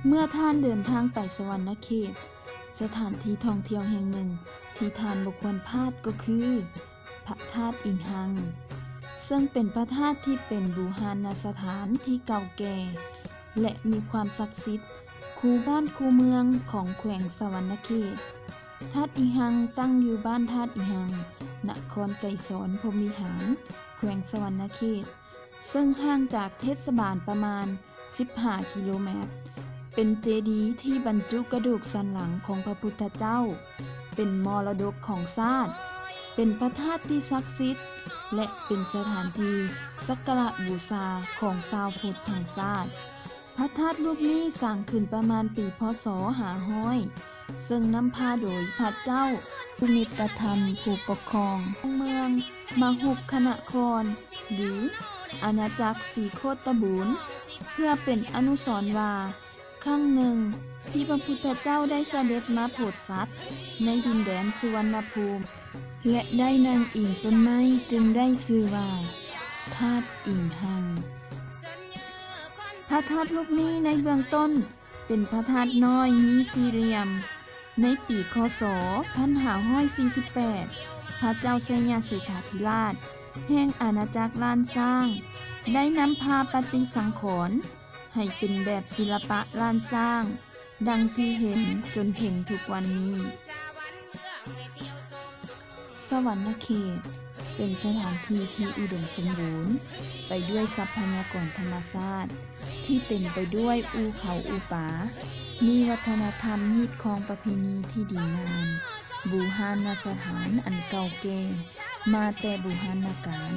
ເມື່ອທ່ານເດີນທາງໄປສະຫວັນນະເຂດ, ສະຖານທີ່ທ່ອງທ່ຽວແຫ່ງໜຶ່ງທີ່ທ່ານບໍ່ຄວນພາດກໍຄື ພະທາດອີງຮັງ ເຊິ່ງເປັນພະທາດທີ່ເປັນບູຮານະສະຖານທີ່ເກົ່າແກ່ ແລະ ມີຄວາມສັກສິດຄູ່ບ້ານຄູ່ເມືອງຂອງແຂວງສະຫວັນນະເຂດ. ທາດອີງຮັງຕັ້ງຢູ່ບ້ານທາດອີງຮັງ, ນະຄອນໄກສອນ ພົມວິຫານ, ແຂວງສະຫວັນນະເຂດ. ເຊິ່ງຫ່າງຈາກເທດສະບານປະມານສິບຫ້າກິໂລແມັດ, ເປັນເຈດີທີ່ບັນຈຸກະດູກສັນຫຼັງຂອງພະພຸດທະເຈົ້າ, ເປັນມໍລະດົກຂອງຊາດ, ເປັນພະທາດທີ່ສັກສິດ ແລະ ເປັນສະຖານທີ່ສັກກາລະບູຊາຂອງຊາວພຸດທັງຊາດ. ພະທາດຮູບນີ້ສ້າງຂຶ້ນປະມານປີ ພ.ສ. ຫ້າຮ້ອຍ ເຊິ່ງນຳພາໂດຍພະເຈົ້າພູມິຕະທຳ ຜູ້ປົກຄອງເມືອງມະຫຸກຄະນະຄອນ ຫຼື ອານາຈັກສີໂຄດຕະບູນ ເພື່ອເປັນອະນຸສອນວ່າ ຄັ້ງໜຶ່ງທີ່ພະພຸດທະເຈົ້າໄດ້ສະເດັດມາໂປດສັດໃນດິນແດນສຸວັນນະພູມ ແລະ ໄດ້ນັ່ງອີງຕົ້ນໄມ້ ຈຶ່ງໄດ້ຊື່ວ່າ ທາດອີງຮັງ. ພະທາດຮູບນີ້ໃນເບື້ອງຕົ້ນ ເປັນພະທາດນ້ອຍມີສີ່ຫຼ່ຽມ. ໃນປີ ຄ.ສ. ພັນຫ້າຮ້ອຍສີ່ສິບແປດ ພະເຈົ້າໄຊຍະເສດຖາທິລາດ ແຫ່ງອານາຈັກລ້ານຊ້າງ ໄດ້ນຳພາປະຕິສັງຂອນໃຫ້ເປັນແບບສິລະປະລ້ານຊ້າງ ດັ່ງທີ່ເຫັນຈົນເຖິງທຸກວັນນີ້. ສະຫວັນນະເຂດ ເປັນສະຖານທີ່ທີ່ອຸດົມສົມບູນໄປດ້ວຍຊັບພະຍາກອນທຳມະຊາດທີ່ເຕັມໄປດ້ວຍອູ່ເຂົາອູ່ປາ, ມີວັດທະນະທຳຮີດຄອງປະເພນີທີ່ດີງາມ, ບູຮານະສະຖານອັນເກົ່າແກ່ມາແຕ່ບູຮານນະການ.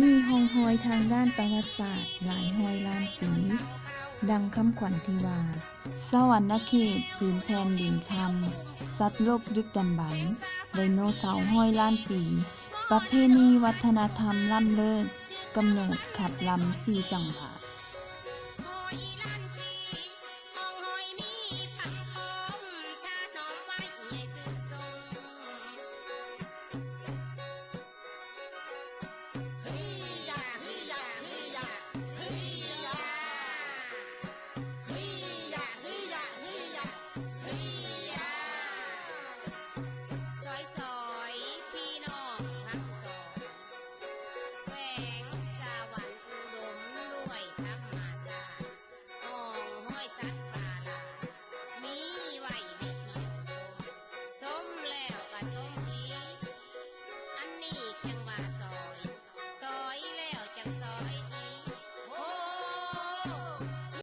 ມີຮ່ອງຮອຍທາງດ້ານປະຫວັດສາດຫຼາຍຮ້ອຍລ້ານປີ, ດັ່ງຄຳຂວັນທີ່ວ່າ ສະຫວັນນະເຂດ ພື້ນແຜ່ນດິນຄຳ, ສັດໂລກດຶກດຳບັນ, ໄດໂນເສົາຮ້ອຍລ້ານປີ, ປະເພນີວັດທະນະທຳລ້ຳເລີດ, ກຳເນີດຂັບລຳສີ່ຈັງຫວະ.